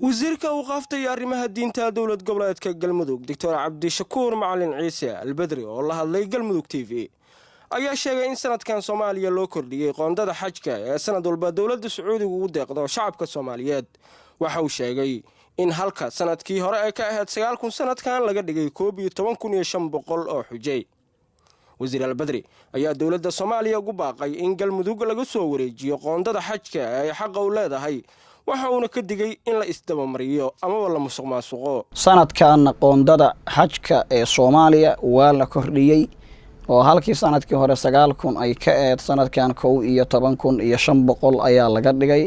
Wasiirka Awqaafta iyo Arrimaha Diinta Dowlad Goboleedka Galmudug, Doctor Cabdishakuur Macalin Ciise Albedri, oo la hadlay Galmudug TV, ayaa sheegay in sanadkan Soomaaliya loo kordhiyey qoondada xajka ee sanad walba dowladda Sacuudiga ugu deeqdo shacabka Soomaaliyeed. Waxa uu sheegay in halka sanadkii hore ay ka ahayd 9000, sanadkan laga dhigay 11,500 oo xujay. Wasiir Albedri ayaa dowladda Soomaaliya ugu baaqay in Galmudug laga soo wareejiyo qoondada xajka ee ay xaqa u leedahay, waxa uuna ka digay in la isdabamariyo amaba la musuq maasuqo. Sanadkanna qoondada xajka ee Soomaaliya waa la kordhiyey, oo halkii sanadkii hore 9000 ay ka eed, sanadkan 11,500 ayaa laga dhigay.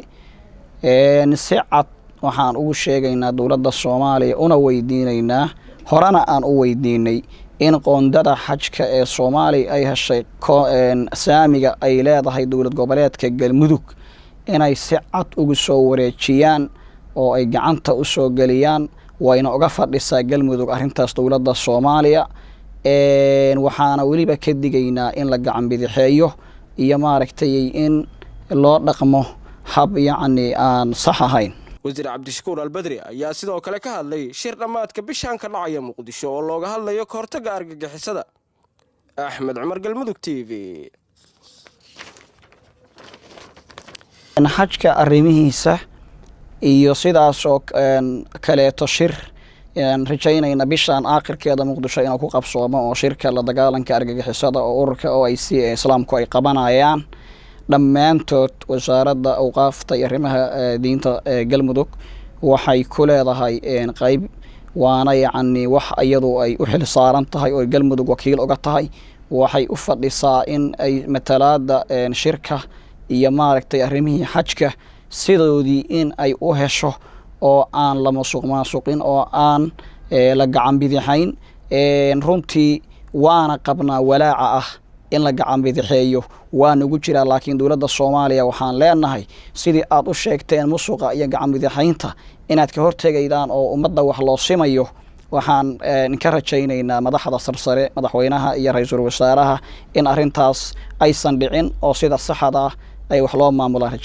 Si cad waxaan ugu sheegaynaa dowladda Soomaaliya, una weydiinaynaa, horena aan u weydiinay, in qoondada xajka ee Soomaaliya ay heshay, saamiga ay leedahay dowlad goboleedka Galmudug, inay si cad ugu soo wareejiyaan oo ay gacanta u soo geliyaan. Wayna uga fadhisaa Galmudug arrintaas dowladda Soomaaliya. Waxaana weliba ka digaynaa in la gacan bidixeeyo iyo, maaragtay, in loo dhaqmo hab, yacni, aan sax ahayn. Wasiir Cabdishakuur Albedri ayaa sidoo kale ka hadlay shir dhammaadka bishaan ka dhacaya Muqdisho oo looga hadlayo ka hortagga argagixisada. Axmed Cumar, Galmudug TV. Xajka arrimihiisa iyo sidaasoo kaleeto, shir rajaynayna bishaan aakhirkeeda Muqdisho inuu ku qabsoomo, oo shirka la dagaalanka argagixisada oo ururka OIC ee Islaamku ay qabanayaan, dhammaantood Wasaaradda Awqaafta iyo Arrimaha Diinta ee Galmudug waxay ku leedahay qeyb, waana, yacni, wax iyadu ay u xil saaran tahay oo Galmudug wakiil uga tahay. Waxay u fadhisaa in ay matalaada shirka iyo, maaragtay, arrimihii xajka sidoodii in ay u hesho, oo aan la musuq maasuqin oo aan la gacan bidixayn. Runtii waana qabnaa walaaca ah in la gacan bidixeeyo, waa nagu jiraa, laakiin dowladda Soomaaliya waxaan leenahay, sidii aad u sheegteen musuqa iyo gacan bidixaynta inaad ka hortegaydaan oo ummadda wax loo simayo, waxaan ka rajaynaynaa madaxda sarsare, madaxweynaha iyo ra-iisul wasaaraha, in arrintaas aysan dhicin oo sida saxda ah ay wax loo maamulaan.